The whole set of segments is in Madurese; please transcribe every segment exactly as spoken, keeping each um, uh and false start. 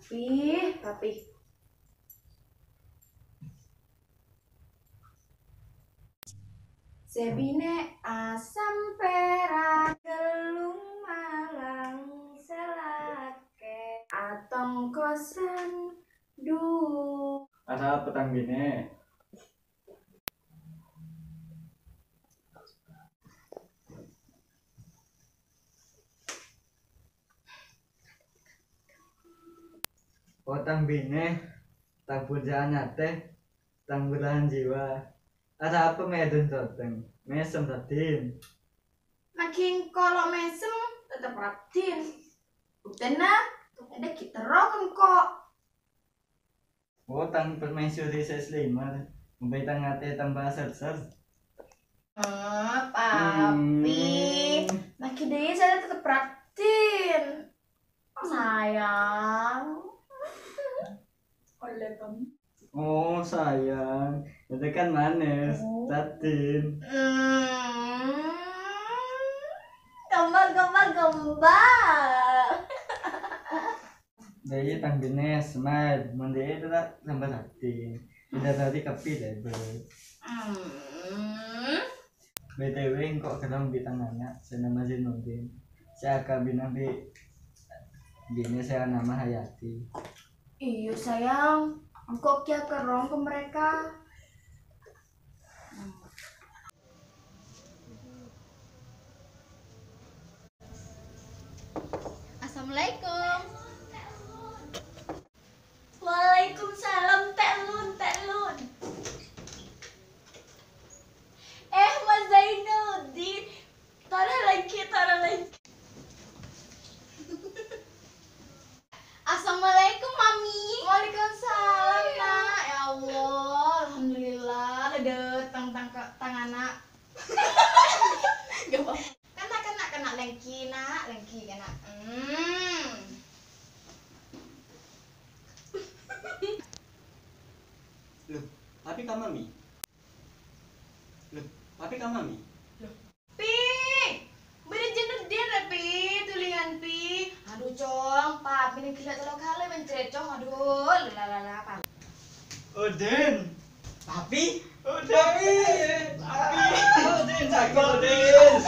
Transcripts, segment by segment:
Pi, Papi. Sè binè' asam pèra', ghellung malang sè lakè', atongkosan du. Arapa tang binè'? Oh, tang binè', tang pujâ'ân atè, tang belahan jiwa. Arapa mè' èdhun toteng, mèsem raddhin. Nangèng kolo mèsem, tetep raddhin. Buktèna, èdhâggi' terro ka engko'. Oh, tang permaisuri sè slimer, ngobbhâi tang atè tamba ser-ser. Oh, Papi. Hmm. Nangèng dâri saya tetep raddhin. Sayang. Oleh, Bang. Oh, sayang. Itu kan manis. Oh. Raddhin. Hmm. Kembang, kembang, kembang. Dâri tang binè', smile. Mon dâri ta' sambâ' raddhin. Bidadari kabbhi, Bel. Hmm. B T W, engko' ghellâ' bi' tang ana' sè nama Zainuddin, sè akabinna bi' binè sè anama Hayati. Iya, sayang. Engko' kèya kerrong ka mereka. Assalamualaikum. Waalaikumsalam, Tè' Lun, Tè' Lun. Eh, Mas Zainuddin. Tara lagi, tara lagi. Assalamualaikum, Mami. Waalaikumsalam, Nak. Ya Allah, alhamdulillah, la dâteng tang, tang ana'. Gak apa-apa. Kena, kena, kena lengki, Nak, lengki, kena. Hmm. Loh, tapi ka Mami? Loh, tapi ka Mami? Loh. Pi! Bâdâ Zainuddin rè, Pi, tulingan, Pi. Aduh, Cong, Papi nèka ghellâ' tello kalè mencret, Cong. Aduh, la, la, la, la, Papi. Udin. Papi. Udin. Papi. Papi. Udin, jago, Udin.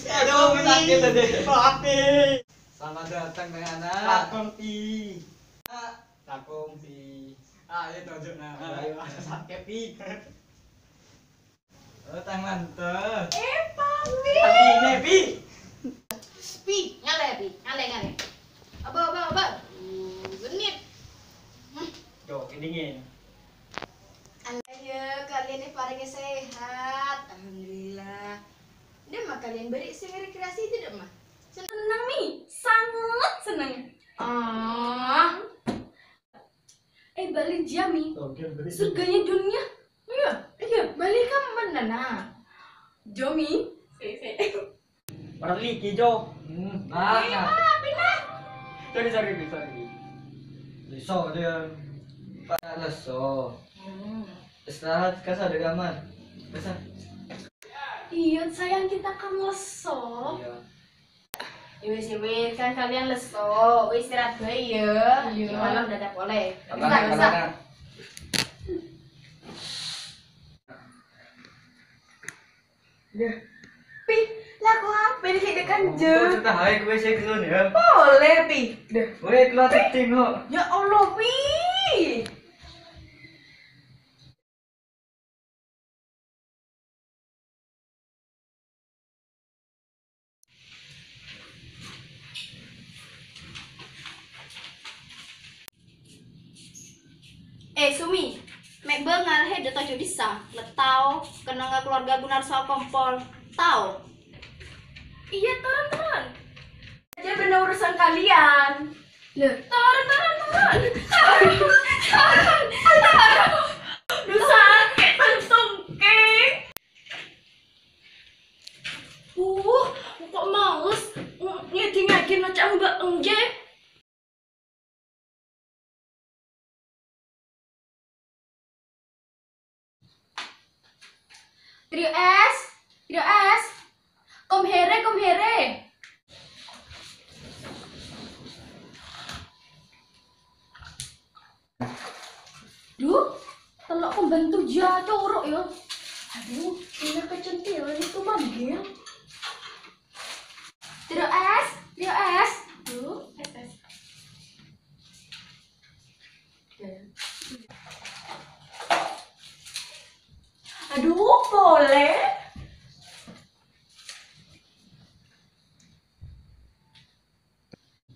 Aduh, sakit, Udin. Papi. Selamat datang, Neng Ana. Kakung, Pi. Kakung, Pi. Ayo, tunjuk, Nak. Ayo, ayo, sakit, Pi. Oh, tang mantep. Eh, Papi. Papi, ini, Pi. Pi, ngalè, Pi. Ngalè, ngalè. Abâ, abâ, abâ. Uh, genit. Hmm. Yo, dingin. Allah ya, kalian ini parengnya sehat. Alhamdulillah. Dimma kalian bâri' sè ngerekreasi itu, dimma? Seneng, Mi. Sangat seneng. Ah. Eh, bâli jiyâ, Mi. Surganya dunia. Iya, iya. Bâli ka mana, Nak? Jiyâ, Mi. Sè, sè. Parli ki, Jo. Hmm, nah, eh, nah. Apa, pindah? Sorry, sorry, sorry. Lesso dia. Pak, lesso. Hmm. Istirahat, kasa di kamar. Kasa. Iya, sayang, kita kan lesso. Iya. Ya wis, ya wis, kan kalian lesso. Wis istirahat bae ya. Iya. Malam dadak polè. Aman, aman, aman. Pi, lagu apa ini kayak dekan je? Kok cerita hai gue sih dulu ya? Boleh, Pi. Deh. Gue keluar syuting kok. Ya Allah, Pi. Eh, Sumi, mè' bângal hè dâ' toju' dissa, la tao, kennengnga keluarga Gunarso akompol, tao? Iya, turun, turun. Aja bener urusan kalian. Lho, turun, turun, turun. Turun, turun, turun. Duh, sakè' jantung, Kèng. Uh, kok males ng-, ngèdingngaghi maca Mbak Enggè. Trio S, Trio S. Kom here, kom here. Ah, corok ya. Aduh, ini kecantilan itu manggil. Trio es, trio es. Aduh, es, es. Aduh, boleh.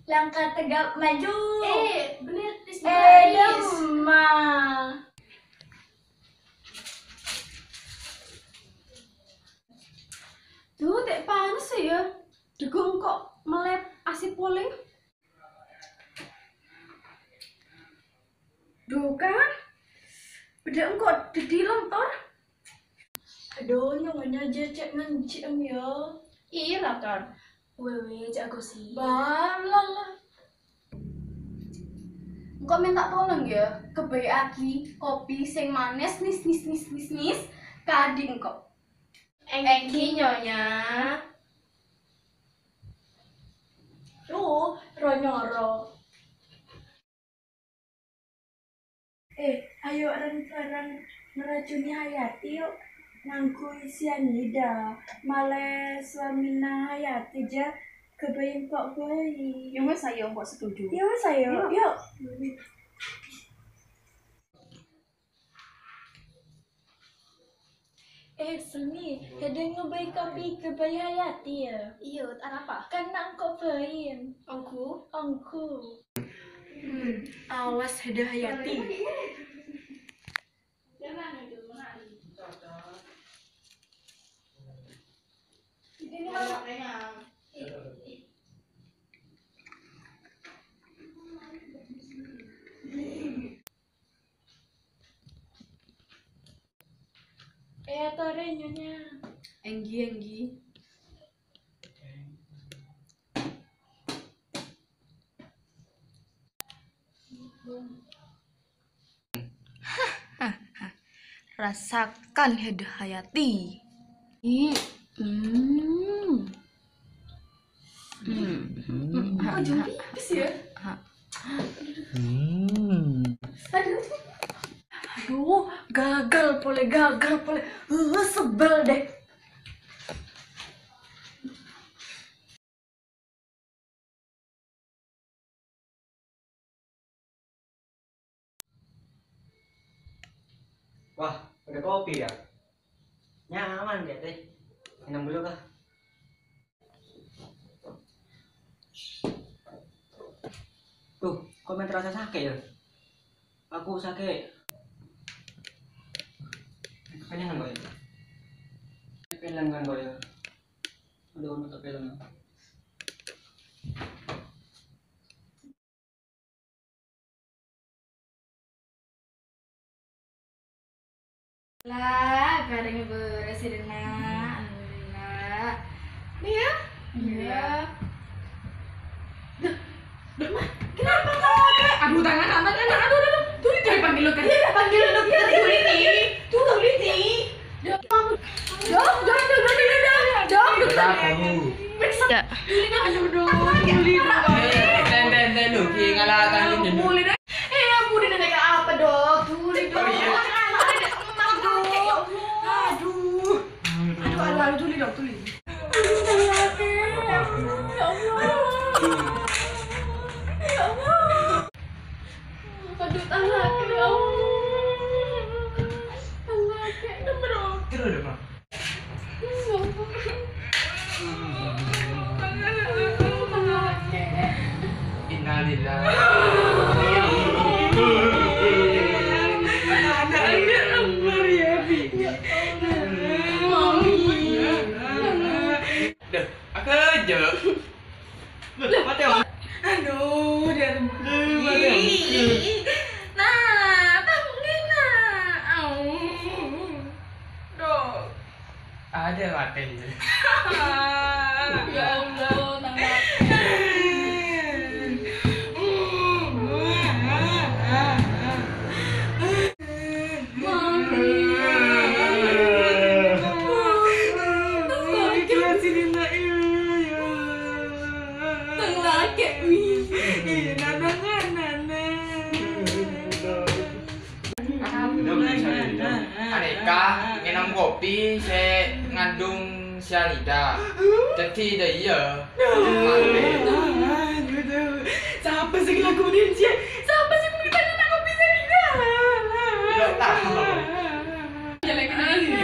Langkah tegap maju. Eh, bener, tes Eh, baris. Dema. Duh, tek panas ya. Degong kok melep asik polè. Duh, kan? Bâdâ engko' dhâddhi lontor. Aduh, nyonya jecek nganjiyem ya. Iyâ, Lakar. Wèh, wèh, jhâ' gosip. Bâlâ lah. Engko' mènta tolong ya, kabâjâ'aghi kopi sing manis, nis, nis, nis, nis, nis, ka adhi' engko'. Èngghi, Nyonya. Duh, ro-nyoro. Eh, ayo reng-bareng ngeracuni Hayati, yuk. Ngangghuy sianida, malè suamina Hayati jâ ghâbây engko' bhâi. Ya wes, ayo, engko' setuju. Ya wes, ayo, yuk. Eh, Seni, hèdhâ ngabây kopi ghâbây Hayati, ya? Iyâ, arapa? Kan engko' bhâi. Ongghu? Ongghu. Hmm, awas hèdhâ Hayati. Èyatorè, Nyonya. Èngghi, èngghi. Rasakan hèdhâ Hayati. Ih, hmm. Hmm. Kok jadi pipis ya? Hmm. Aduh. Aduh, gagal polè, gagal polè. Eh, sebel deh. Wah, ada kopi ya? Nyaman ya, Teh. Minum dulu kah? Tuh, kok main terasa sakit ya? Aku sakit. Kekenyangan kok ya? Kekenyangan kok ya? Aduh, anak kekenyangan. La, karèng bârâs, Dina. Alhamdulillah. Nih ya? Iya. Duh, duh, Ma, kenapa kau? Aduh, tangan, tangan, tangan. Aduh, aduh, aduh. Tuh, tuh, panggil dokter. Iya, panggil dokter. Tuh, tuh, tuh. Dok, dok, dok, dok, dok, dok, dok, dok. Periksa. Ya. Ayo, dok. Ten, ten, ten, dok. Ki ngala tangan, dok. Eh, ampun, ini apa, dok? Tuli, dok. Oh, iya. Anak ada emas, dok. Aduh. Aduh, aduh, aduh, tuli, dok, tuli. Ya Allah. Ya Allah. Aduh, talak, ya Allah. Talak, ya Allah. Terus, Mak. Innalillahi. Anak, anak, Ambar, ya, Bi. Mami. Dah, aku aja. Loh, mati, Om. Aduh, Dar. Loh, mati, Om. Ih, nah, tanggung, nah. Au. Dok. Ada mati. Ya Allah, tambah. Mami. Tang lakè, Mi. Alhamdulillah. Ngandung si Alida. Dhâddhi dâ' iyâ. Mate. Sapa sè ngelakonin, Cia? Sapa sè mènta anak kopi Sarina? Nggak tahu.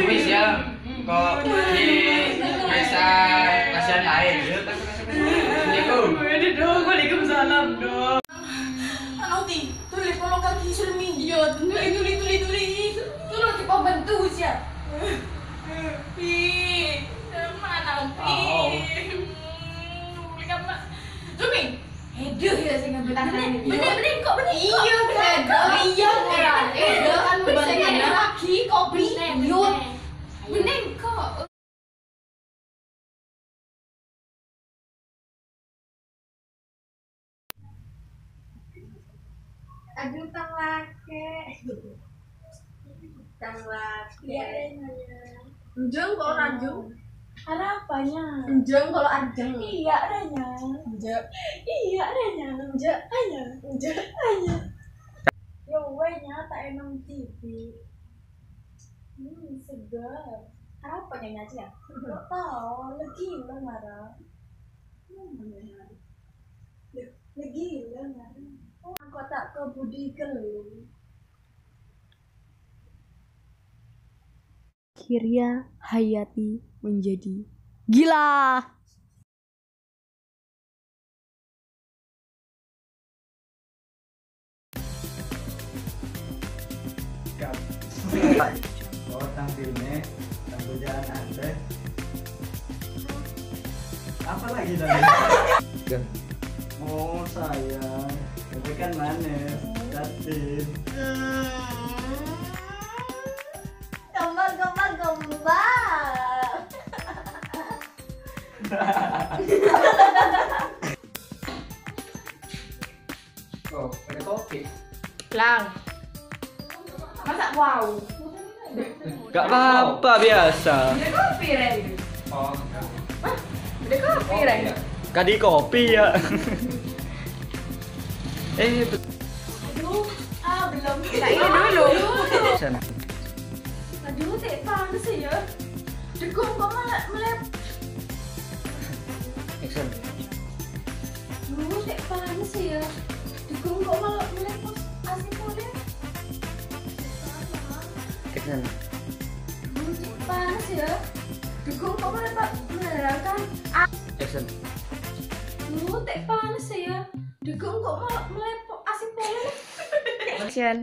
Wis ya, kok di desa kasihan lain. Assalamualaikum. Waduh, dong, waalaikumsalam, dong. Anu, Ti, tuli polong kaki Sulmi. Iya, tuli, tuli, tuli, tuli. Tolong dipembantu, Cia. Pi, mana, Pi? Au. Sulmi, aduh ya, saya ngambil tangan ini. Bener, bener, kok bener? Iya, bener. Iya, bener. Iya, kan bener. Bener, lagi, kok, Pi? Bener, iya. Bener. Bener, kok. Aduh, tang lakè. Tang lakè. Iya, Rena. Enjeng kok ora enjeng. Arapanya? Enjeng kok ora enjeng. Iya, Rena. Enjeng. Iya, Rena. Enjeng, Rena. Enjeng, Rena. Ya weh, nyata emang cibi. Hmm, segar. Arapanya, Cia? Kok tao, lagi lo marah. Hmm, lagi lo marah. Oh, aku tak ke budi kelu. Akhirnya Hayati menjadi gila. Cut. Oh, tampilnya, tampil jalan aneh. Apa lagi tadi? Gan. Oh, sayang. Tapi kan manis. Cantik. Gombal, gombal, gombal. Oh, ada kopi. Lang. Masa wow? Gak apa-apa, biasa. Ada kopi, Ren. Oh, enggak. Hah? Ada kopi, Ren. Kadi kopi ya. Eh, bet- Aduh, ah, belum. Nah, ini dulu. Sen. Aduh, tè' panas ya. Degong kok malah melep. Action. Aduh, tè' panas ya. Degong kok malah melep, pos, A C polè. Action. Aduh, tè' panas ya. Degong kok malah pa-, melep kan. Ah. Action. Aduh, tè' panas ya. Degong kok malah melep, pos, A C polè. Action.